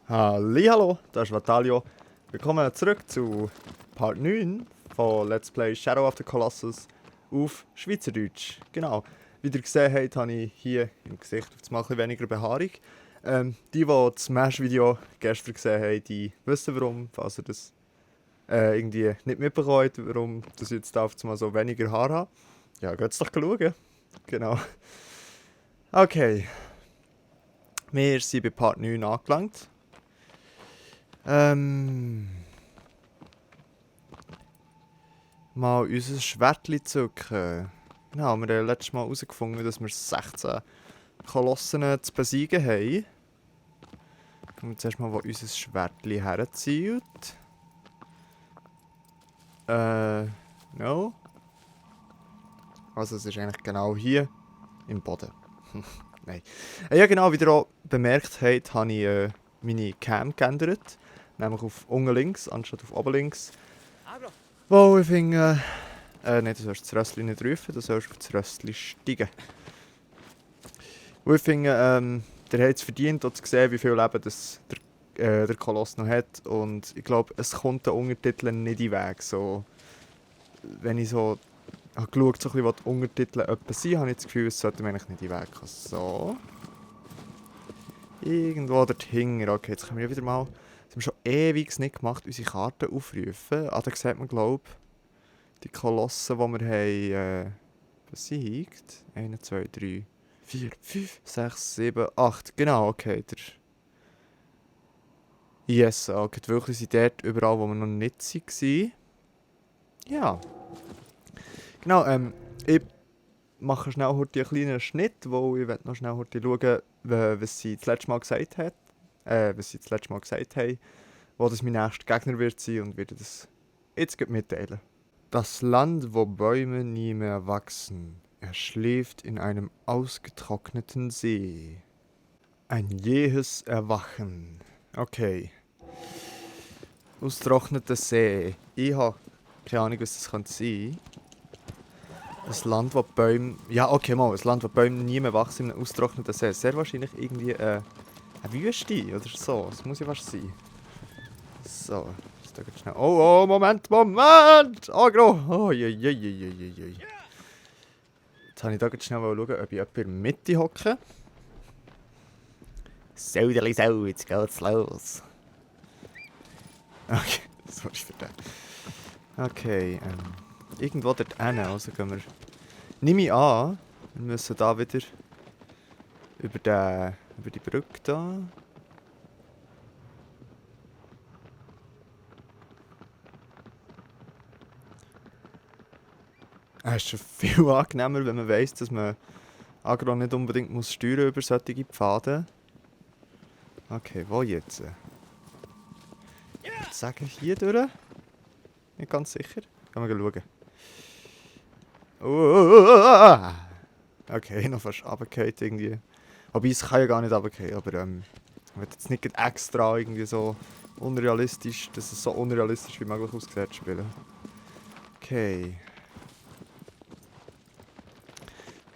Hallihallo, das ist Vatalio. Willkommen zurück zu Part 9 von Let's Play Shadow of the Colossus auf Schweizerdeutsch. Genau, wie ihr gesehen habt, habe ich hier im Gesicht auf einmal ein bisschen weniger Behaarung. Die das Smash-Video gestern gesehen haben, die wissen warum, falls ihr das irgendwie nicht mitbekommen habt, warum das jetzt da auf einmal so weniger Haar habe. Ja, geht's doch schauen. Genau. Okay, wir sind bei Part 9 angelangt. Mal unser Schwertchen zücken. Genau, wir haben letztes Mal herausgefunden, dass wir 16 Kolossen zu besiegen haben. Schauen wir zuerst mal, wo unser Schwertchen herzielt. No. Also es ist eigentlich genau hier im Boden. Nein. Ja genau, wie ihr auch bemerkt habt, habe ich meine Cam geändert. Nämlich auf unten links, anstatt auf oben links. Wo ich finde... nein, du sollst das Rössli nicht rufen, du sollst auf das Rössli steigen. Und ich finde, der hat es verdient, auch zu sehen, wie viel Leben das der Koloss noch hat. Und ich glaube, es kommt den Untertiteln nicht in den Weg. So, wenn ich so habe geschaut, so ein bisschen, was die Untertitel etwa sind, habe ich das Gefühl, es sollte mir eigentlich nicht in den Weg kommen. So. Irgendwo dort hinten. Okay, jetzt können wir wieder mal... Das haben wir schon ewig nicht gemacht, unsere Karten aufrufen. Ah, da sieht man, glaube ich, die Kolossen, die wir haben besiegt. 1, 2, 3, 4, 5, 6, 7, 8. Genau, okay. Yes, okay. Die Wölkchen sind dort überall, wo wir noch nicht waren. Ja. Genau, ich mache schnell heute einen kleinen Schnitt, wo ich noch schnell heute schauen, was sie das letzte Mal gesagt hat. Was sie das letzte Mal gesagt haben, wo das mein nächster Gegner wird sein und werde das jetzt gleich mitteilen. Das Land, wo Bäume nie mehr wachsen. Er schläft in einem ausgetrockneten See. Ein jähes Erwachen. Okay. Ausgetrockneter See. Ich habe keine Ahnung, was das könnte sein. Ein Land, wo Bäume... Ja, okay, mal. Ein Land, wo Bäume nie mehr wachsen in einem ausgetrockneten See. Sehr wahrscheinlich irgendwie eine Wüste oder so. Das muss ja fast sein. So. Da geht schnell. Oh, Moment! Agro! Oh, je. Jetzt habe ich da schnell schauen, ob ich jemanden in der Mitte hocke. So, jetzt geht's los. Okay, sorry für das. Okay, irgendwo dort hin, also gehen wir... Nehme ich an, wir müssen da wieder über die Brücke da. Es ist schon viel angenehmer, wenn man weiss, dass man Agro nicht unbedingt muss steuern über solche Pfade. Okay, wo jetzt? Ich würde sagen, hier durch. Nicht ganz sicher. Gehen wir schauen. Okay, noch fast runtergefallen irgendwie. Wobei, es kann ja gar nicht runtergefallen, aber ich will jetzt nicht extra irgendwie so unrealistisch, dass es so unrealistisch wie möglich aussieht, spielen. Okay.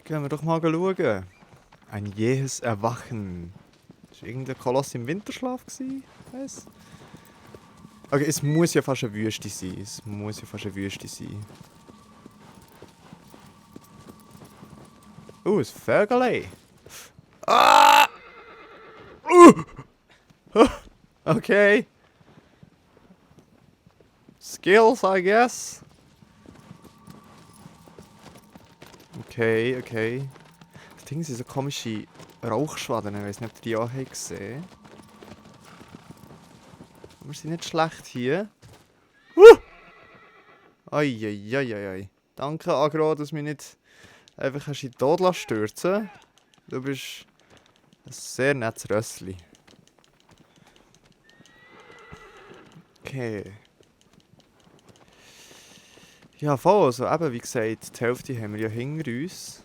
Gehen wir doch mal schauen. Ein jähes Erwachen. War irgendein Koloss im Winterschlaf gewesen? Weiss? Okay, es muss ja fast eine Wüste sein. Ein Vögel. Ah! Okay. Skills, I guess. Okay. Das Ding sind so komische Rauchschwaden. Ich weiß nicht, ob ihr die auch gesehen habt. Wir sind nicht schlecht hier. Eieieiei. Danke, Agro, dass du mich nicht einfach in den Tod stürzen. Du bist ein sehr nettes Rössli. Okay. Ja, voll. Also eben, wie gesagt, die Hälfte haben wir ja hinter uns.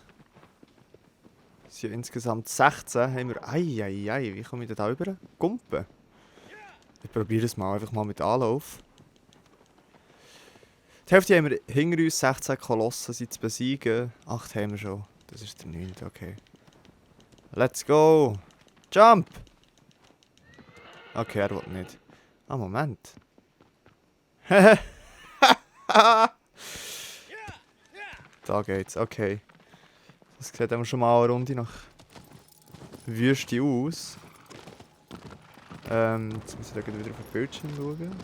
Es sind ja insgesamt 16. Haben wir... Eieiei, wie komme ich denn da rüber? Gumpen. Ich probiere es mal einfach mal mit Anlauf. Die Hälfte haben wir hinter uns, 16 Kolossen sind zu besiegen. 8 haben wir schon. Das ist der 9. Okay. Let's go! Jump! Okay, er will nicht. Ah, Moment. Da geht's, okay. Das sieht eben schon mal eine Runde nach Wüste aus. Jetzt muss ich wieder auf den Bildschirm schauen.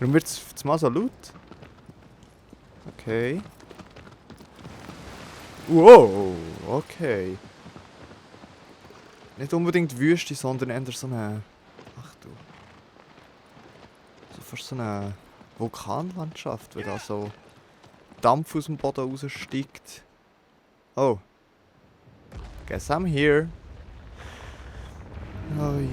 Warum wird es mal so laut? Okay. Wow, okay. Nicht unbedingt Wüste, sondern eher so eine... Ach du. So fast so eine Vulkanlandschaft, wo da so Dampf aus dem Boden raussteigt. Oh. Guess I'm here. Oi.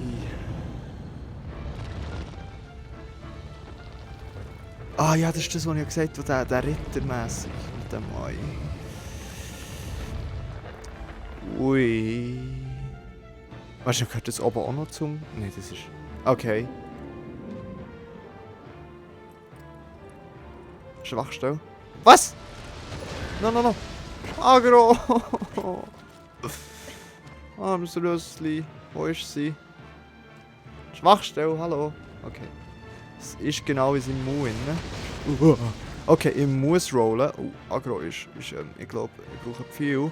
Ah ja, das ist das, was ich gesagt habe, der Rittermässig mit dem Ei. Ui. Weißt du, gehört das oben auch noch zum... Nein, das ist... Okay. Schwachstelle. Was? No, no, no. Agro! Armes Rössli. Wo ist sie? Schwachstelle, hallo. Okay. Es ist genau in seinem Mund, ne? Okay, ich muss rollen. Oh, Agro ist ich glaube, ich brauche viel.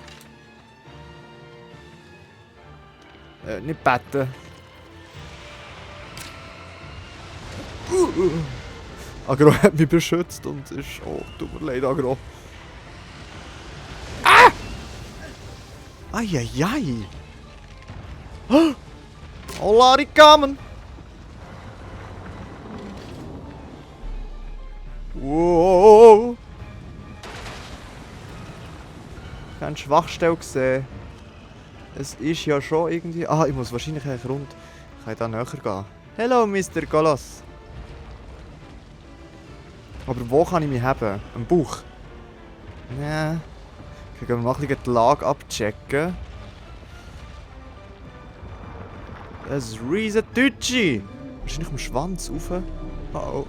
Nicht beten. Agro hat mich beschützt und ist... Oh, tut mir leid, Agro. Ah! Eieiei! Oh, Lari, kommen! Wow! Ich habe eine Schwachstelle gesehen. Es ist ja schon irgendwie... Ah, ich muss wahrscheinlich eigentlich rund... Ich kann da näher gehen. Hello, Mr. Golos. Aber wo kann ich mich haben? Am Bauch? Nee. Okay, gehen wir mal ein bisschen die Lage abchecken. Das ist riesen Deutsche! Wahrscheinlich am Schwanz rauf. Oh oh.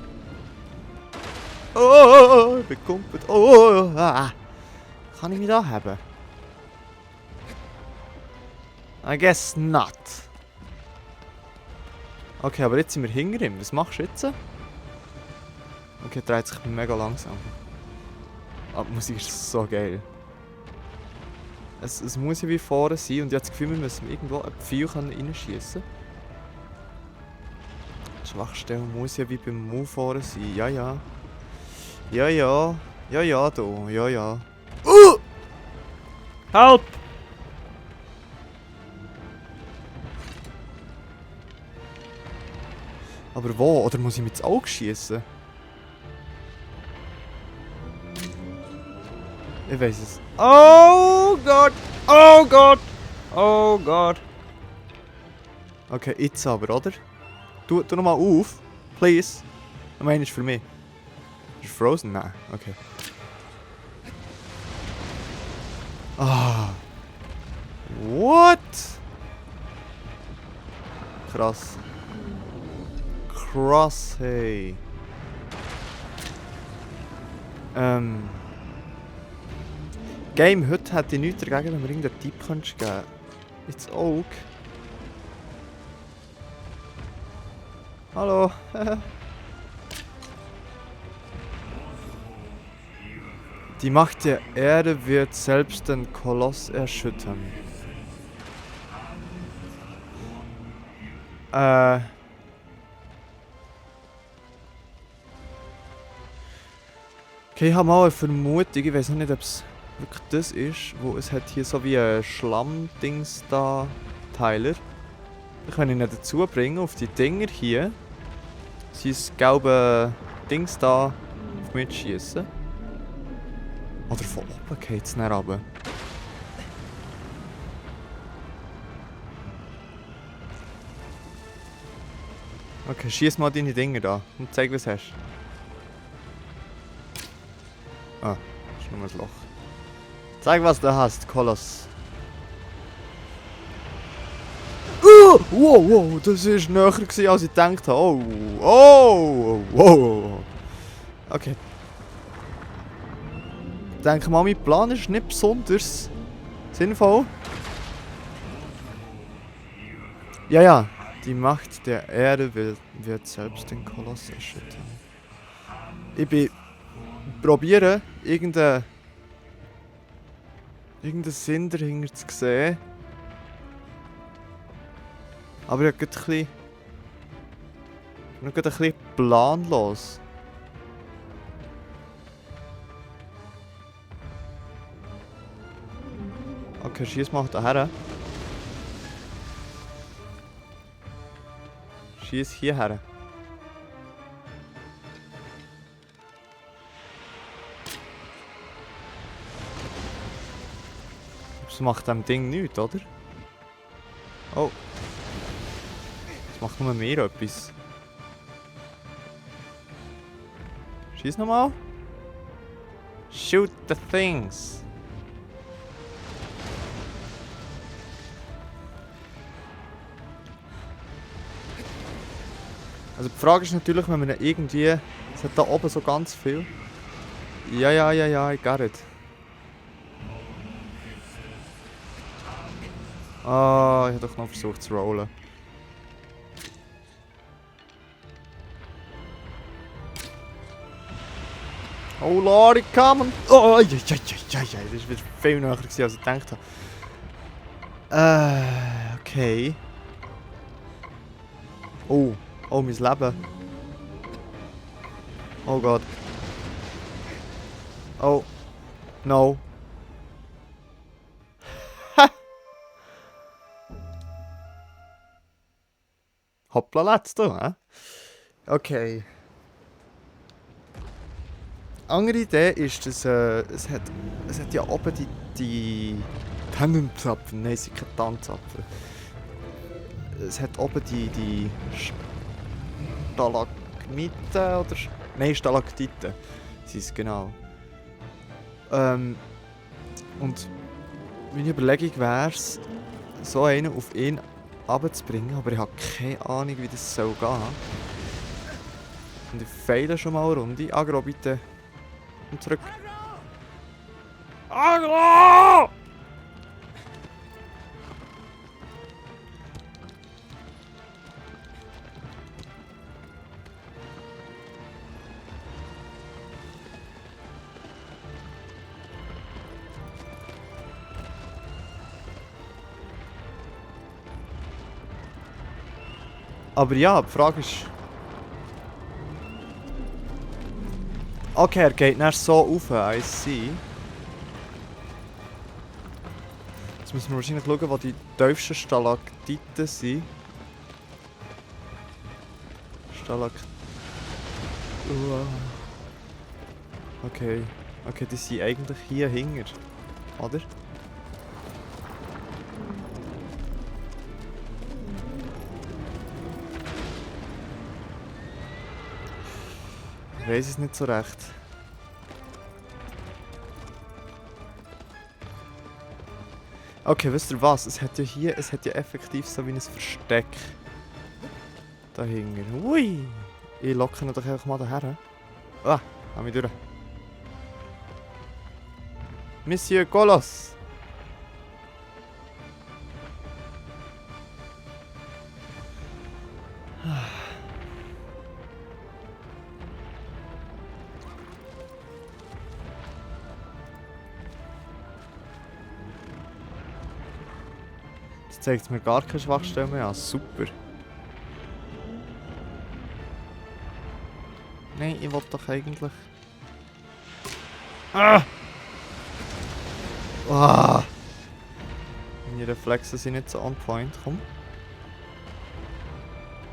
Oh, ich bin gekumpelt. Oh, ah. Kann ich mich da haben? I guess not. Okay, aber jetzt sind wir hinter ihm. Was machst du jetzt? Okay, er dreht sich mega langsam. Aber die Musik ist so geil. Es muss ja wie vorne sein und ich habe das Gefühl, wir müssen irgendwo ein Pfeil reinschießen. Die Schwachstelle muss ja wie beim Move vorne sein. Ja, ja. Ja, ja. Ja, ja, da. Ja, ja. Help! Aber wo? Oder muss ich mit ins Auge schießen? Ich weiß es. Oh Gott! Oh Gott! Oh Gott! Okay, jetzt aber, oder? Tu nochmal auf. Please. Ich meine, ist für mich. Ist frozen? Nein. Okay. Ah. What? Krass. Krass, hey. Game, heute hätte ich nichts dagegen, wenn wir irgendeinen Tipp geben könntest. Ins Auge. Hallo. Die Macht der Erde wird selbst den Koloss erschüttern. Okay, ich habe mal eine Vermutung, ich weiß noch nicht, ob es wirklich das ist, wo es hat hier so wie ein Schlammdings da, Teiler. Ich kann ihn nicht dazu bringen, auf die Dinger hier. Sie gelbe Dings da auf mich schießen. Oder von oben geht es nach oben. Okay, schieß mal deine Dinger da und zeig, was du hast. Ah, das ist nur ein Loch. Zeig, was du hast, Koloss. Wow, wow, das war näher gewesen, als ich gedacht habe. Oh, oh, wow. Okay. Ich denke mal, mein Plan ist nicht besonders sinnvoll. Ja, ja. Die Macht der Erde wird selbst den Koloss erschüttern. Ich bin probieren, irgendeinen Sinn dahinter zu sehen. Aber ich bin noch ein bisschen planlos. Okay, schieß mal daher. Schieß hierher. Das macht dem Ding nichts, oder? Oh. Das macht nur mir etwas. Schieß nochmal. Shoot the things. Also die Frage ist natürlich, wenn man irgendwie... Es hat da oben so ganz viel. Ja, ich get it. Ah, ich habe doch noch versucht zu rollen. Oh Lord, come! Oh, ja, das war wieder viel näher, als ich gedacht habe. Okay. Oh, mein Leben. Oh Gott. Oh. No. Hoppla, letzte, hä? Okay. Andere Idee ist, dass es hat ja oben die Tannenzapfen. Nein, es sind keine Tannenzapfen. Es hat oben die Stalagmiten oder... Nein, Stalaktiten. Sie ist genau. Und meine Überlegung wäre es, so einen auf ihn runterzubringen, aber ich habe keine Ahnung, wie das soll gehen. Und ich fehle schon mal eine Runde. Agro, bitte. Und zurück. Agro! Aber ja, die Frage ist... Okay, er geht dann so rauf, I see. Jetzt müssen wir wahrscheinlich schauen, wo die tiefsten Stalaktiten sind. Okay. Okay, die sind eigentlich hier hinter. Oder? Ich weiss es nicht so recht. Okay, wisst ihr was? Es hat ja effektiv so wie ein Versteck. Dahinter. Ui! Ich locke ihn doch einfach mal daher. Ah, hab mich durch. Monsieur Koloss! Jetzt zeigt es mir gar keine Schwachstelle mehr an. Super. Nein, ich wollte doch eigentlich... Ah! Ah! Meine Reflexe sind nicht so on point. Komm.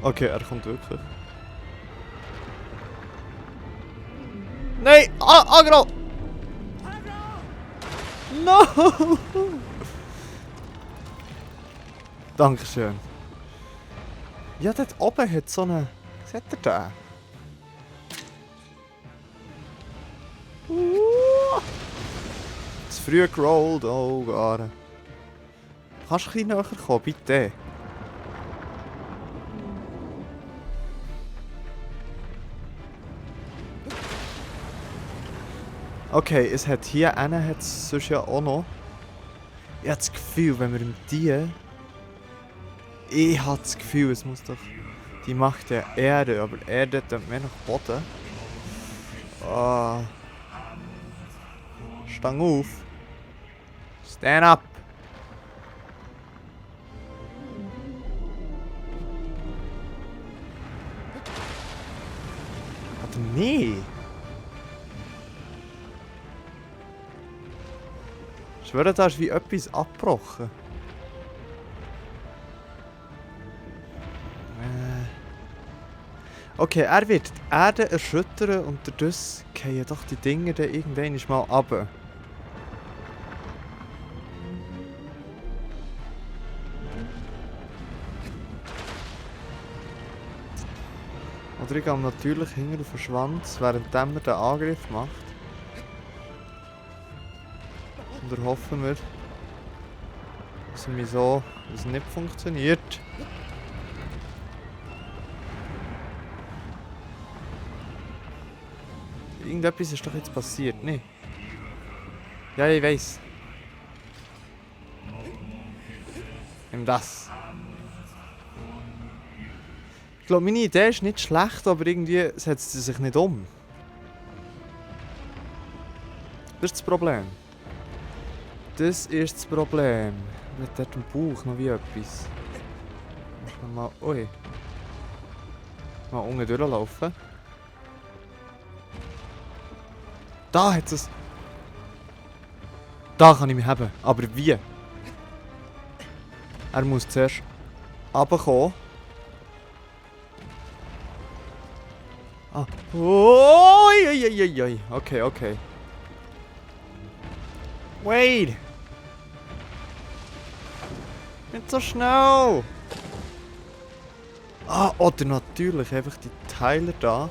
Okay, er kommt wirklich. Nein! Agro! No! Dankeschön. Ja, dort oben hat so eine... Was hat er da? Zu früh gerollt, oh Gott. Kannst du ein bisschen näher kommen, bitte? Okay, es hat hier einen, hat es sonst ja auch noch. Ich habe das Gefühl, wenn wir ihm die Ich habe das Gefühl, es muss doch... Die macht ja Erde, aber Erde tut mehr nach Boden. Ah. Stang auf. Stand up. Oder nee. Ich schwöre, da ist wie etwas abgebrochen. Okay, er wird die Erde erschüttern und dadurch fallen doch die Dinge dann irgendwann mal runter. Oder ich gehe natürlich hinter auf den Schwanz, während er den Angriff macht. Und dann hoffen wir, dass er dass es nicht funktioniert. Irgendetwas ist doch jetzt passiert, ne? Ja, ich weiss. Nimm das. Ich glaube, meine Idee ist nicht schlecht, aber irgendwie setzt sie sich nicht um. Das ist das Problem. Das ist das Problem. Mit dort im Bauch noch wie etwas. Mal, ui. Mal unten durchlaufen. Da hat es. Da kann ich mich haben. Aber wie? Er muss zuerst runterkommen. Ah. Oi. Okay, okay. Wait! Nicht so schnell! Ah, oder natürlich einfach die Teile da.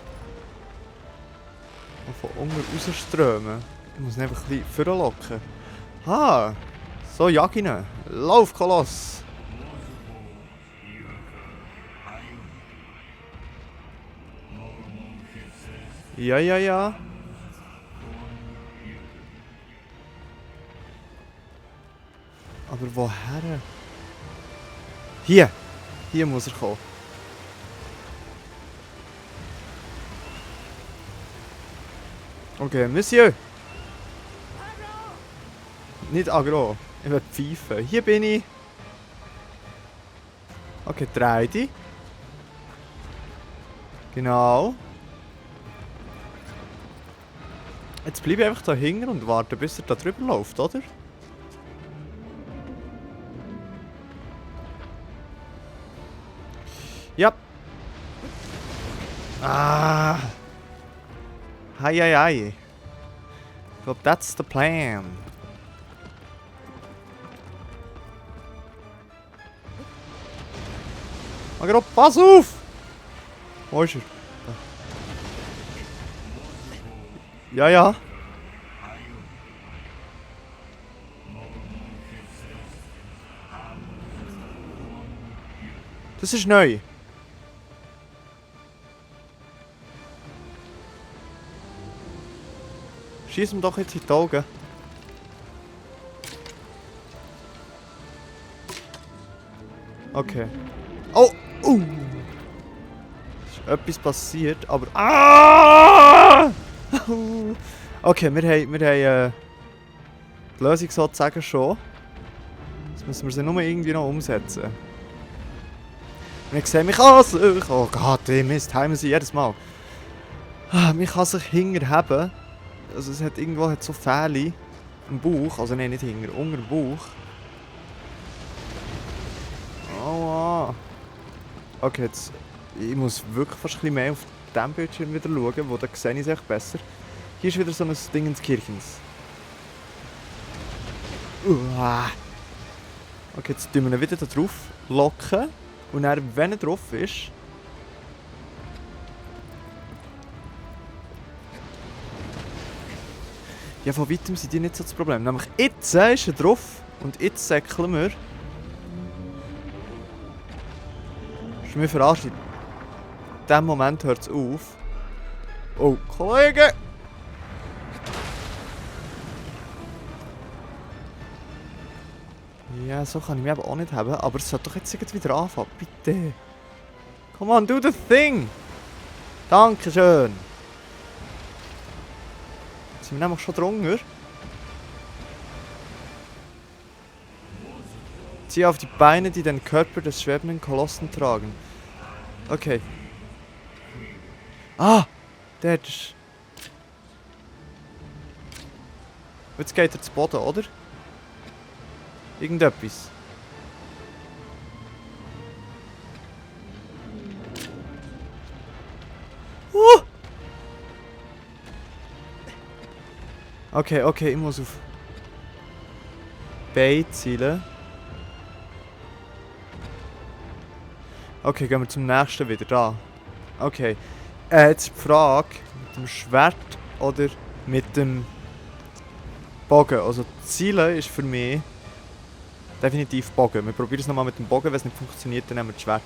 Die von unten rausströmen. Ich muss ihn einfach ein bisschen vorlocken. Ah! So, jag ihn. Lauf, Koloss! Ja. Aber woher? Hier! Hier muss er kommen. Okay, Monsieur! Nicht aggro. Ich will pfeifen. Hier bin ich. Okay, dreh dich. Genau. Jetzt bleibe ich einfach da hinten und warte, bis er da drüber läuft, oder? Ja. Ah. Hi. Ich glaube, that's the plan. Agro, pass auf! Wo ist er? Ja. Das ist neu. Schieß ihm doch jetzt in die Augen. Okay. Oh! Ist etwas passiert, aber... Ah! Okay, wir haben die Lösung sozusagen schon. Jetzt müssen wir sie nur irgendwie noch umsetzen. Und ich sehe mich sich... Oh Gott, Mist, heimen sie jedes Mal. Mich kann sich hinterheben. Also es hat irgendwo so Fähle im Bauch. Also nein, nicht hinter, unter dem Bauch. Oh. Okay, jetzt... Ich muss wirklich fast ein bisschen mehr auf diesem Bildschirm wieder schauen, wo da sehe ich es echt besser. Hier ist wieder so ein Ding ins Kirchens. Okay, jetzt tun wir ihn wieder da drauf locken. Und dann, wenn er drauf ist... Ja, von weitem sind die nicht so das Problem. Nämlich jetzt ist er drauf und jetzt säckeln wir. Ist mir verarscht. In diesem Moment hört es auf. Oh, Kollege! Ja, so kann ich mich eben auch nicht haben. Aber es sollte doch jetzt irgendwie wieder anfangen. Bitte. Come on, do the thing. Dankeschön. Jetzt sind wir nämlich schon drunter. Zieh auf die Beine, die den Körper des schwebenden Kolossen tragen. Okay. Ah! Der ist... Jetzt geht er zu Boden, oder? Irgendetwas. Okay, okay, ich muss auf B zielen. Okay, gehen wir zum nächsten wieder. Da. Okay. Jetzt die Frage, mit dem Schwert oder mit dem Bogen. Also Zielen ist für mich definitiv Bogen. Wir probieren es nochmal mit dem Bogen. Wenn es nicht funktioniert, dann nehmen wir das Schwert.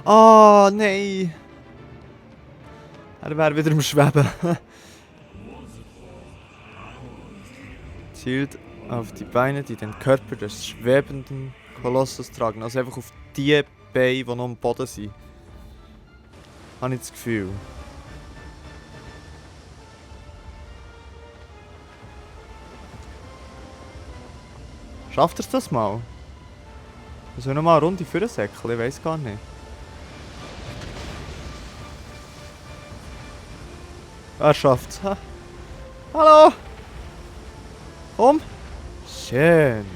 Ah, nein! Er wäre wieder im Schweben. Zielt auf die Beine, die den Körper des schwebenden Kolossus tragen. Also einfach auf die Beine, die noch am Boden sind. Habe ich das Gefühl. Schafft er das mal? Also nochmal eine Runde für ein Säckchen, ich weiß gar nicht. Er schafft's. Ha. Hallo! Komm! Schön!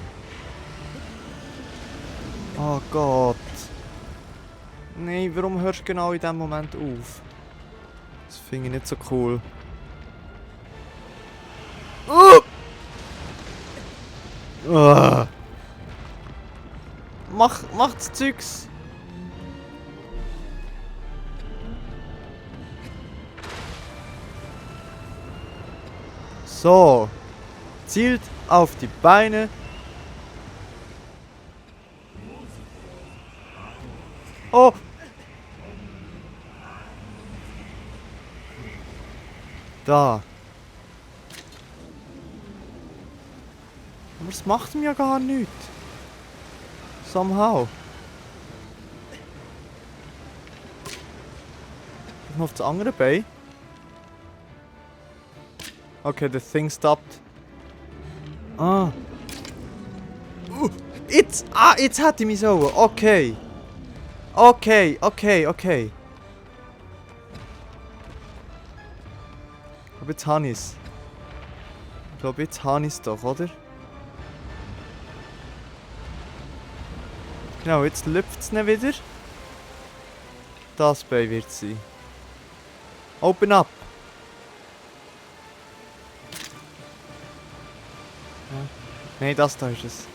Oh Gott! Nein, warum hörst du genau in diesem Moment auf? Das finde ich nicht so cool. Mach das Zeugs! So. Zielt auf die Beine. Oh! Da. Aber das macht ihm ja gar nichts. Somehow. Noch auf das andere Bein. Okay, the thing stopped. Ah. Jetzt! Ah, jetzt hat ich mich so. Okay. Okay. Aber jetzt habe ich es. Ich glaube, jetzt habe ich es doch, oder? Genau, jetzt lüpft es nicht wieder. Das Bein wird es sein. Open up! Ja. Nein, das da ist es.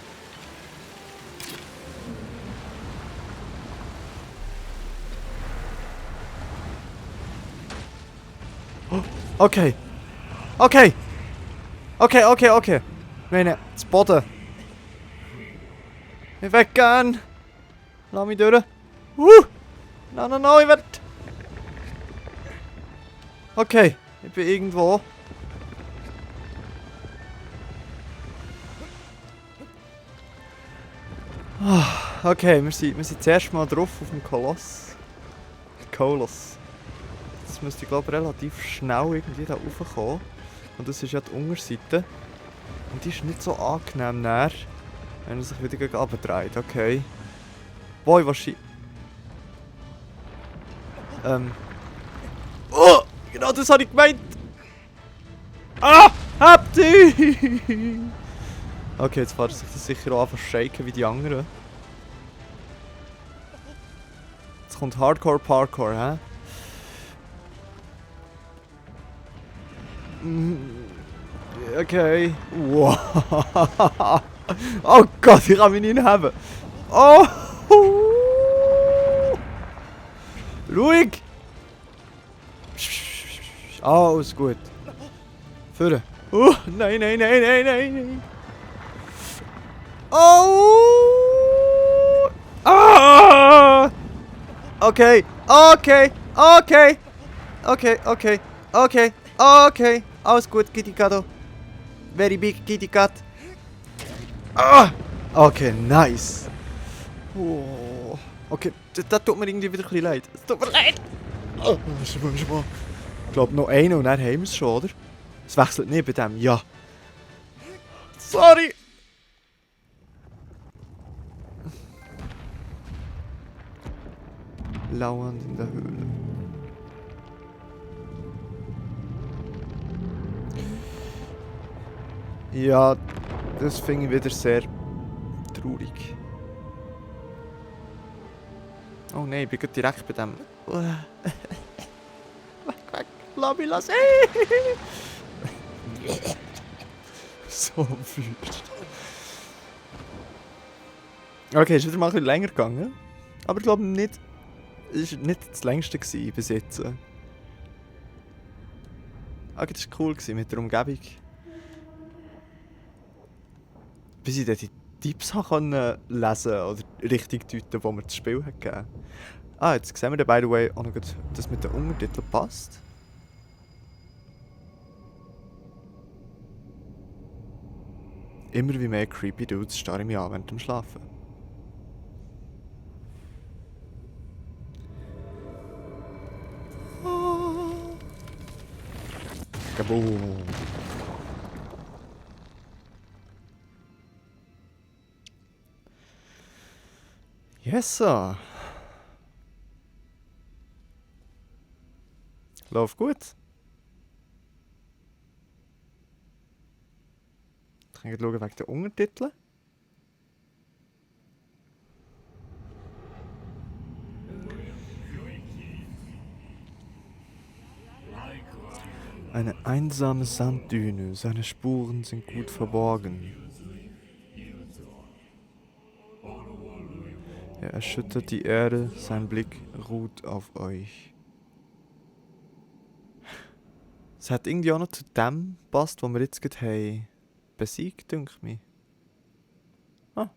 Oh, okay. Okay. Nein, das Boden. Ich will gehen. Lass mich durch. Nein, ich will... Okay, ich bin irgendwo. Okay, wir sind zuerst mal drauf auf dem Koloss. Koloss. Jetzt müsste ich glaube relativ schnell irgendwie da raufkommen. Und das ist ja die Unterseite. Und die ist nicht so angenehm näher, wenn er sich wieder gegen runter dreht. Okay. Boah, wahrscheinlich... Oh! Genau das habe ich gemeint! Ah! Habt ihr! Okay, jetzt fährt sich das sicher auch einfach shaken wie die anderen. Jetzt kommt Hardcore Parkour, hä? Okay. Wow. Oh Gott, ich kann mich nicht haben. Oh! Ruhig! Alles gut. Führen. Nein. Oh! Ah! Okay, okay, okay, okay, okay, okay, okay. Alles gut, Kitty Kato. Very big Kitty Cat. Ah! Okay, nice. Oh. Okay, das tut mir irgendwie wieder ein bisschen leid. Es tut mir leid. Oh, schon. Ich glaube noch einen und dann haben wir es schon, oder? Es wechselt nicht bei dem, ja. Sorry. Lauernd in der Höhle. Ja, das finde ich wieder sehr traurig. Oh nein, ich bin gerade direkt bei dem. Weg, lass mich lassen. So wütend. Okay, ist wieder mal ein bisschen länger gegangen. Aber ich glaube nicht. Es war nicht das längste bis jetzt. Okay, das war cool mit der Umgebung. Bis ich dann die Tipps konnte lesen oder richtig deuten, wo mir das Spiel hat gegeben. Ah, jetzt sehen wir dann, by the way, auch noch gut, dass mit den Untertiteln passt. Immer wie mehr creepy Dudes starren mich an während dem Schlafen. Kaboom! Yes, sir. Läuft gut. Ich kann schauen wegen den Untertiteln. Eine einsame Sanddüne, seine Spuren sind gut verborgen. Er erschüttert die Erde, sein Blick ruht auf euch. Es hat irgendwie auch noch zu dem gepasst, was wir jetzt gerade haben besiegt, denke ich. Ah.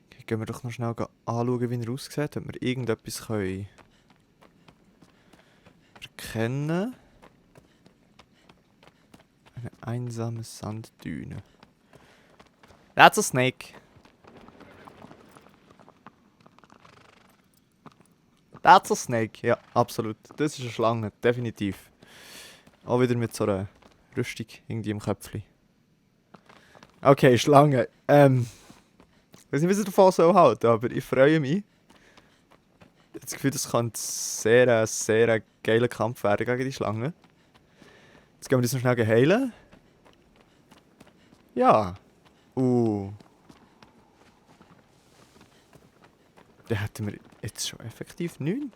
Okay, gehen wir doch noch schnell anschauen, wie er aussieht, ob wir irgendetwas erkennen können. Eine einsame Sanddüne. That's a snake. That's a snake. Ja, absolut. Das ist eine Schlange, definitiv. Auch wieder mit so einer Rüstung irgendwie im Köpfchen. Okay, Schlange. Ich weiß nicht, wie sie davon so halten, aber ich freue mich. Ich habe das Gefühl, das kann sehr geiler Kampf werden gegen die Schlange. Jetzt gehen wir das noch schnell heilen. Ja. Dann hätten wir jetzt schon effektiv 9.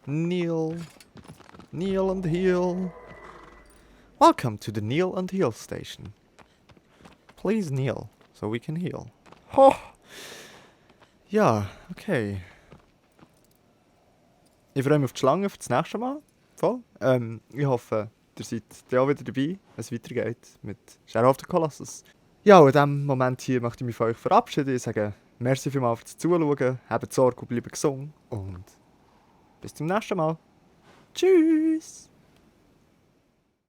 Kneel and heal. Welcome to the Kneel and Heal Station. Please kneel, so we can heal. Oh. Ja, okay. Ich freue mich auf die Schlange für das nächste Mal. Voll. Ich hoffe, ihr seid auch wieder dabei, wenn es weitergeht mit Shadow of the Colossus. Ja, und in diesem Moment hier möchte ich mich von euch verabschieden. Ich sage, merci vielmals fürs Zuschauen, habt Sorge und bleibt gesund und bis zum nächsten Mal. Tschüss!